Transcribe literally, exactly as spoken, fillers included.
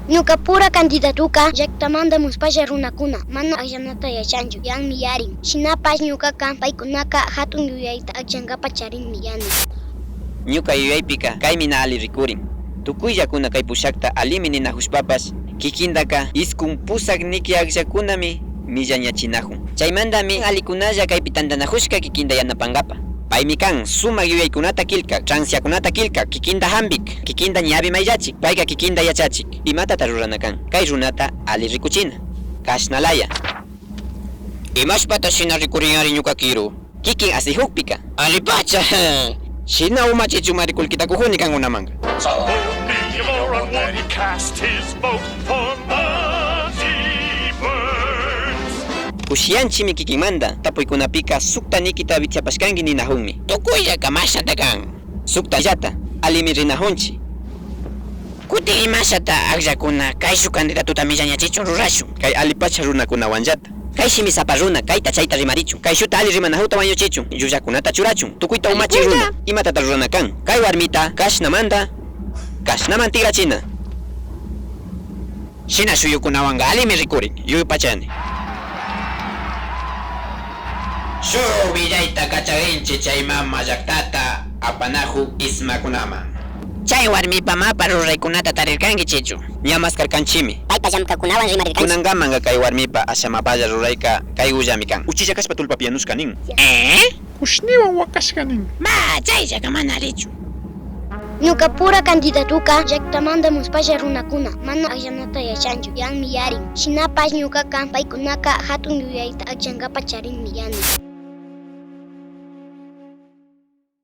Ñukapura candidatuka llaktamanta muspalla runakuna mana akllanata yachanchu, yanmi yarin. Shinapash ñukaka paykunaka hatun yuyayta akllankapak charinmi yani. Ñuka yuyaypika kaymi na alli rikurin. Tukuyllakuna kay pushakta allimi ninakushpapash, kikintaka iskun pusak niki akllakunami millañachinakun. Chaymantami allikunalla kaypi tantanakushka kikinta yanapankapak. Paymi kan sumak yuyaykunata killkak, transiakunata killkak, kikinta hampik, kikinta ñawi mayllachik, payka kikinta yachachik. Imatata rurana kan kay runata alli rikuchina? Kashna laya. Imashpata shina rikurin ari ñuka kiru? Kikin asikukpika. Allipacha. Shina umachichun mari kullkita kukuni kankunamanka. Only a moron won't cast his vote for Muddy Birds. Kushiyanchimi kikinmanta. Tapuykunapika sukta nikita wichapashkanki ninakunmi. Tukuyllaka mashnata kan. Sukta illata, allimi rinakunchi. Kutin imashata akllakuna kayshuk candidatuta millañachichun rurashun. Kay allipacha runakunawanllata. Kay shimisapa runa kayta chayta rimarichun. Kay shuta alli rimanakukta wañuchichun. Llullakunata churachun. Tukuyta umachin runa. Imatata rurana kan? Kay warmita kashnamanta kashnaman tikrachina. Shina shuyukunawanka allimi rikurin, yuypachani. Shuk willayta kachakrinchi chay mama llaktata apanakuk ismakunaman. Chay warmipa mapa ruraykunata tarirkanki chichu? Ña maskarkanchimi. Paypa llamkakunawan rimarirkanchi. Kunankamanka kay warmipa asha mapalla rurayka kaykullami kan. Uchilla kashpa tullpapi yanushka nin. Eh? Kushniwan wakashka nin. Ma, chayllaka mana allichu. Ñukapura candidatuka llaktamanta muspalla runakuna mana akllanata yachanchu, yanmi yarin. Shinapash ñukaka paykunaka hatun yuyayta akllankapak charinmi yani.